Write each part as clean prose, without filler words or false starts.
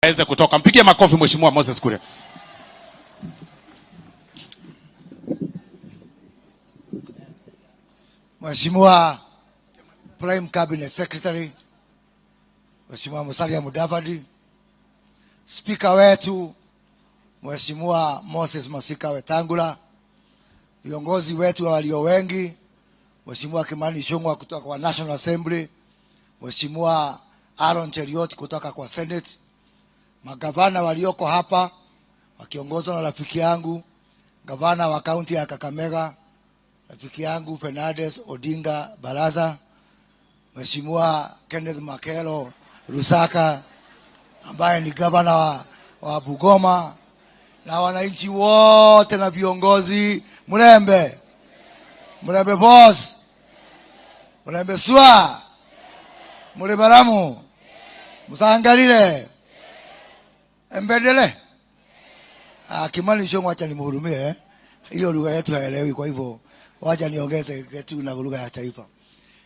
Aweze kutoka. Mpigie makofi Mheshimiwa Moses Kuria. Mheshimiwa Prime Cabinet Secretary, Mheshimiwa Musalia Mudavadi, Spika wetu Mheshimiwa Moses Masika Wetangula, viongozi wetu walio wengi, Mheshimiwa Kimani Ichung'wah kutoka kwa National Assembly, Mheshimiwa Aaron Cheruiyot kutoka kwa Senate, magavana walioko hapa wakiongozwa na rafiki yangu gavana wa kaunti ya Kakamega, rafiki yangu Fernandes Odinga Baraza, Mheshimiwa Kenneth Makelo Lusaka ambaye ni gavana wa Bugoma, na wananchi wote na viongozi. Mlembe, Mlembe boss, Mlembe swa, Mulibaramu, musangalile, embedele. Kimani Ichung'wah, acha nimhurumie eh? Hiyo lugha yetu haelewi, kwa hivyo wacha niongeze kitu na lugha ya taifa.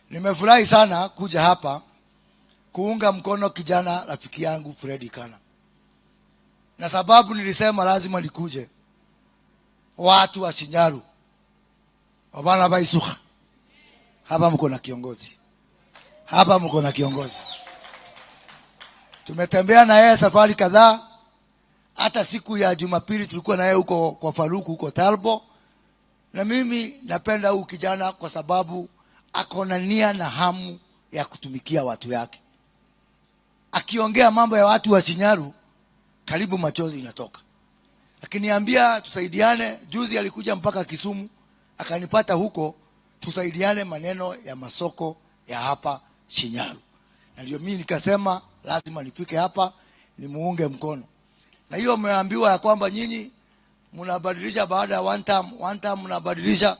Nimefurahi sana kuja hapa kuunga mkono kijana rafiki yangu Fred Ikana, na sababu nilisema lazima nikuje. Watu wa Shinyaru, wabana baisuka, hapa mko na kiongozi, hapa mko na kiongozi. Tumetembea na yeye safari kadhaa. Hata siku ya Jumapili tulikuwa na yeye huko kwa Faruku huko Talbo. Na mimi napenda huyu kijana kwa sababu ako na nia na hamu ya kutumikia watu yake. Akiongea mambo ya watu wa Shinyaru, karibu machozi inatoka. Akiniambia tusaidiane, juzi alikuja mpaka Kisumu akanipata huko, tusaidiane maneno ya masoko ya hapa Shinyaru. Na ndio mimi nikasema lazima nifike hapa nimuunge mkono. Na hiyo mmeambiwa ya kwamba nyinyi mnabadilisha baada ya one term, one term mnabadilisha.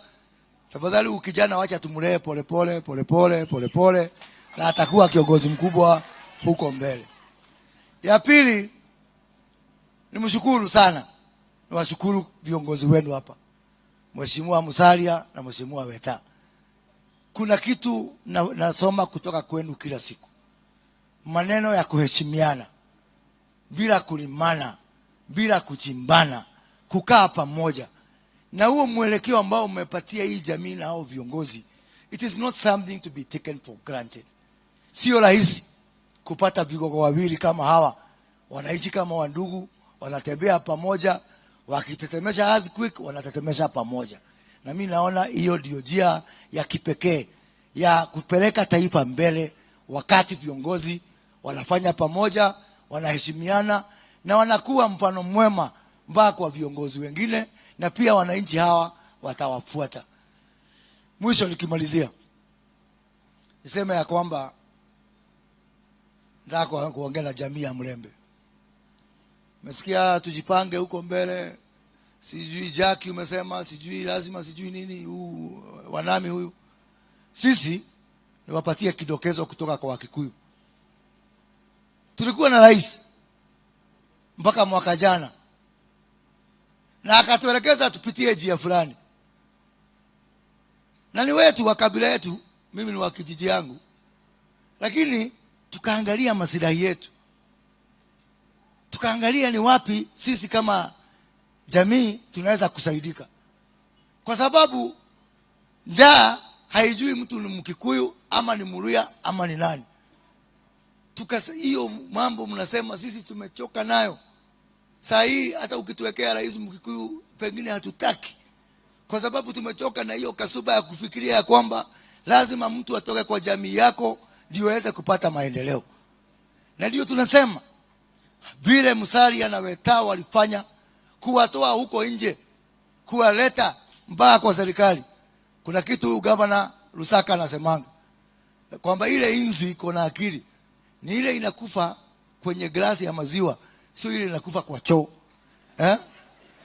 Tafadhali ukijana wacha tumlee pole pole pole pole pole pole, na atakuwa kiongozi mkubwa huko mbele. Ya pili, nimshukuru sana, niwashukuru viongozi wenu hapa, Mheshimiwa Musalia na Mheshimiwa Weta. Kuna kitu nasoma kutoka kwenu kila siku, maneno ya kuheshimiana bila kulimana, bila kuchimbana, kukaa pamoja. Na huo mwelekeo ambao umepatia hii jamii na hao viongozi, it is not something to be taken for granted. Sio rahisi kupata vigogo wawili kama hawa, wanaishi kama wandugu, wanatembea pamoja, wakitetemesha earthquake wanatetemesha pamoja. Na mimi naona hiyo ndio njia ya kipekee ya kupeleka taifa mbele, wakati viongozi wanafanya pamoja, wanaheshimiana na wanakuwa mfano mwema mpaka kwa viongozi wengine, na pia wananchi hawa watawafuata. Mwisho nikimalizia niseme ya kwamba nataka kuongea na jamii ya Mlembe. Umesikia tujipange huko mbele, sijui Jackie umesema sijui lazima sijui nini huu wanami huyu. Sisi niwapatie kidokezo kutoka kwa Wakikuyu. Tulikuwa na rais mpaka mwaka jana na akatuelekeza tupitie njia fulani, na ni wetu wa kabila yetu, mimi ni wa kijiji yangu, lakini tukaangalia masilahi yetu, tukaangalia ni wapi sisi kama jamii tunaweza kusaidika, kwa sababu njaa haijui mtu ni Mkikuyu ama ni Mluya ama ni nani. Hiyo mambo mnasema sisi tumechoka nayo. Saa hii hata ukituwekea rais Mkikuyu pengine hatutaki, kwa sababu tumechoka na hiyo kasuba ya kufikiria ya kwamba lazima mtu atoke kwa jamii yako ndio aweze kupata maendeleo. Na ndio tunasema vile Musalia na Weta walifanya kuwatoa huko nje, kuwaleta mpaka kwa serikali. Kuna kitu gavana Lusaka anasemanga kwamba ile inzi iko na akili ni ile inakufa kwenye glasi ya maziwa, sio ile inakufa kwa choo.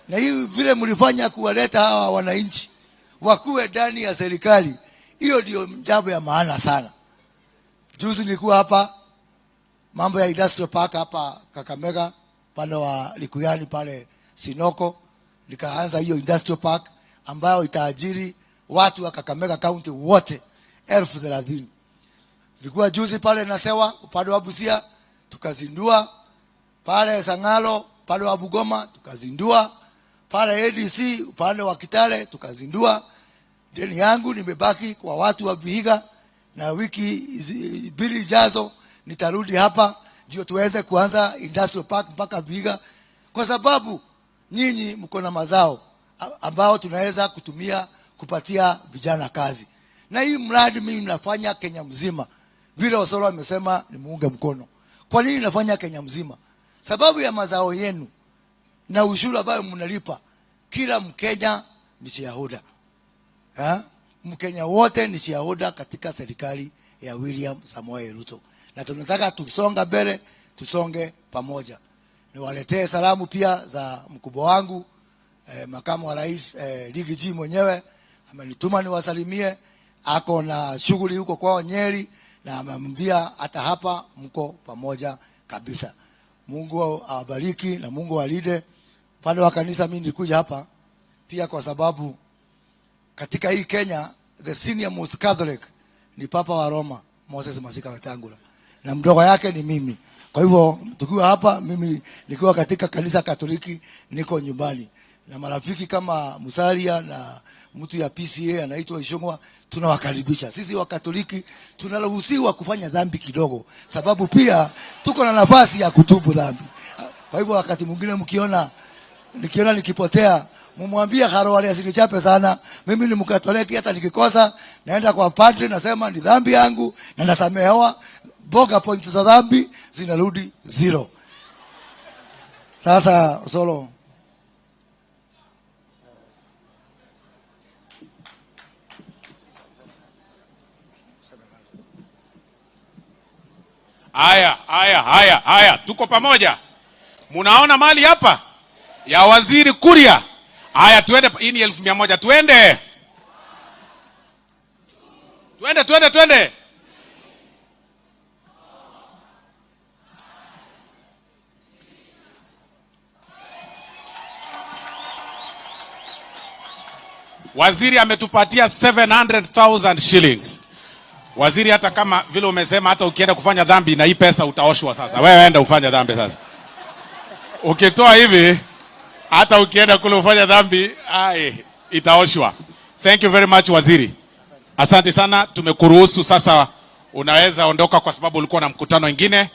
Na hii vile mlifanya kuwaleta hawa wananchi wakuwe ndani ya serikali, hiyo ndio jambo ya maana sana. Juzi nilikuwa hapa mambo ya industrial park hapa Kakamega, pale wa Likuyani pale Sinoko, nikaanza hiyo industrial park ambayo itaajiri watu wa Kakamega County wote 30,000. Nilikuwa juzi pale Nasewa upande wa Busia, tukazindua Pale Sangalo, pale wa Bugoma tukazindua, pale ADC upande wa Kitale tukazindua. Deni yangu nimebaki kwa watu wa Vihiga, na wiki 2 ijazo nitarudi hapa ndio tuweze kuanza industrial park mpaka Vihiga, kwa sababu nyinyi mko na mazao ambao tunaweza kutumia kupatia vijana kazi. Na hii mradi mimi nafanya Kenya mzima, vile Osoro amesema ni muunge mkono. Kwa nini nafanya Kenya mzima? Sababu ya mazao yenu na ushuru ambayo mnalipa, kila Mkenya ni shareholder. Ha? Mkenya wote ni shareholder katika serikali ya William Samoei Ruto. Na tunataka tusonga mbele, tusonge pamoja. Niwaletee salamu pia za mkubwa wangu, makamu wa rais Riggy G mwenyewe amenituma niwasalimie. Ako na shughuli huko kwao Nyeri na amemwambia hata hapa mko pamoja kabisa. Mungu awabariki na Mungu awalinde. Pale wa kanisa mimi nilikuja hapa pia kwa sababu katika hii Kenya the senior most Catholic ni Papa wa Roma Moses Masika Wetangula na mdogo yake ni mimi. Kwa hivyo tukiwa hapa, mimi nikiwa katika kanisa Katoliki niko nyumbani na marafiki kama Musalia na mtu ya PCA anaitwa Ishungwa, tunawakaribisha. Sisi wa Katoliki tunaruhusiwa kufanya dhambi kidogo, sababu pia tuko na nafasi ya kutubu dhambi. Kwa hivyo wakati mwingine nikiona nikipotea, mumwambie Kharwale asinichape sana. Mimi ni Mkatoliki, hata nikikosa naenda kwa padri nasema ni dhambi yangu na nasamehewa. Boga points za dhambi zinarudi 0. Sasa Osoro, Haya, haya, haya, haya, tuko pamoja. Munaona mali hapa ya Waziri Kuria. Haya, tuende. Hii ni 1,100. Tuende. Tuende, tuende, tuende. Waziri ametupatia 700,000 shillings. Waziri, hata kama vile umesema hata ukienda kufanya dhambi na hii pesa utaoshwa sasa. Wewe enda ufanye dhambi sasa. Ukitoa hivi hata ukienda kule ufanye dhambi, ai, itaoshwa. Thank you very much waziri. Asante sana, tumekuruhusu sasa, unaweza ondoka kwa sababu ulikuwa na mkutano mwingine.